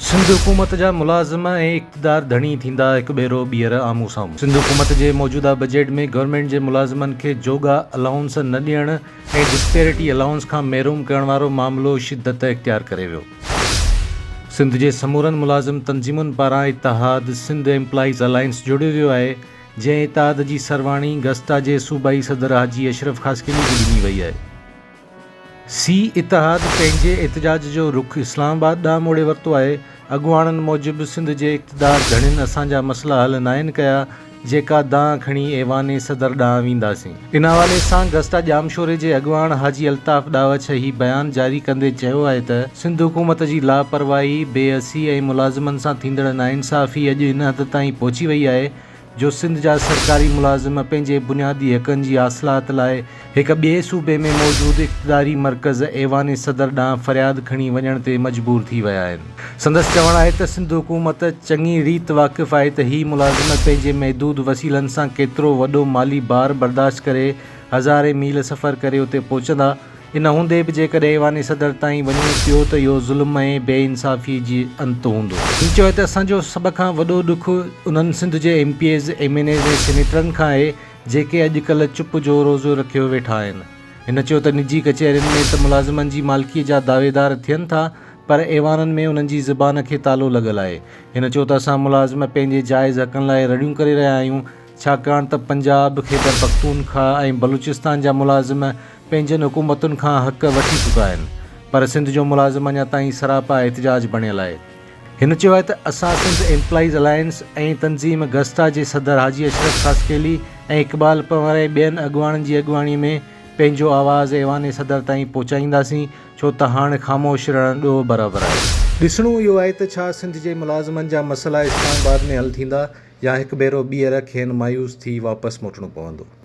سنڌ حڪومت جا ملازم ۽ اقتدار ڌڻي ٿيندا هڪ ڀيرو ٻيهر آمهون سامهون. سنڌ حڪومت جي موجوده بجيٽ ۾ گورنمينٽ جي ملازمن کي جوڳا الائونس نه ڏيڻ ۽ ڊسپيرٽي الائونس کان محروم ڪرڻ وارو معاملو شدت اختيار ڪري ويو. سنڌ جي سمورن ملازم تنظيمن پاران اتحاد سنڌ ايمپلائيز الائنس جوڙيو ويو آهي، جنهن اتحاد جي سرواڻي گسٽا جي صوبائي صدر حاجي اشرف خاصخيلي کي ڏني وئي آهي. سي اتحاد پنهنجي احتجاج جو رخ اسلام آباد ڏانهن موڙي ورتو آهي، اڳواڻن موجب سنڌ جي اقتدار ڌڻين اسان جا مسئلا حل ناهن ڪيا، جيڪا دانهن کڻي ايوان صدر ڏانهن وينداسين. ان حوالي سان گسٽا ڄامشوري جي اڳواڻ حاجي الطاف ڏاوڇ هي بيان جاري ڪندي چيو آهي ته سنڌ حڪومت جي لاپرواهي، بي حسي ۽ ملازمن سان ٿيندڙ ناانصافي اڄ ان حد تائين پهچي وئي آهي جو سنڌ جا سرڪاري ملازم پنهنجي بنيادي حقن جي حاصلات لاء هڪ ٻئي صوبي ۾ موجود اقتداري مرڪز ايوان صدر ڏانهن فرياد کڻي وڃڻ تي مجبور ٿي ويا آهن. سندس چوڻ آهي ته سنڌ حڪومت چڱي ريت واقف آهي ته هي ملازم پنهنجي محدود وسيلن سان ڪيترو وڏو مالي بار برداشت ڪري هزارين ميل سفر ڪري اتي پهچندا ان هوندي به جيڪڏهن ايوان صدر تائين وڃڻو پيو ته اهو ظلم ۽ بي انصافي جي انت هوندو. هن چيو ته اسان جو سڀ کان وڏو ڏک انهن سنڌ جي M P As, M N As ۽ سينيٽرن کان آهي جيڪي اڄ ڪلهه چپ جو روزو رکيو ويٺا آهن. هن چيو ته نجي ڪچهرين ۾ ته ملازمن جي مالڪي جا دعويدار ٿين ٿا پر ايوانن ۾ انهن جي زبان کي تالو لڳل آهي. هن چيو ته اسان ملازم پنهنجي جائز حقن لاء رڙيون ڪري رهيا آهيون ڇاڪاڻ ته پنجاب، خيبرپختونخواهه ۽ بلوچستان جا ملازم پنهنجن حڪومتن کان حق وٺي چڪا آهن پر سنڌ جو ملازم اڃا تائين سراپا احتجاج بڻيل آهي. هن چيو آهي ته اسان سنڌ ايمپلائيز الائنس ۽ تنظيم گسٽا جي صدر حاجي اشرف خاصخيلي ۽ اقبال پنهور ۽ ٻين اڳواڻن جي اڳواڻي ۾ پنهنجو آواز ايوان صدر تائين پهچائينداسين ڇو ته هاڻ خاموش رهڻ ڏوهه برابر آهي. ڏسڻو اهو آهي ته ڇا سنڌ جي ملازمن جا مسئلا اسلام آباد ۾ حل ٿيندا يا هڪ ڀيرو ٻيهر کين مايوس ٿي واپس موٽڻو پوندو.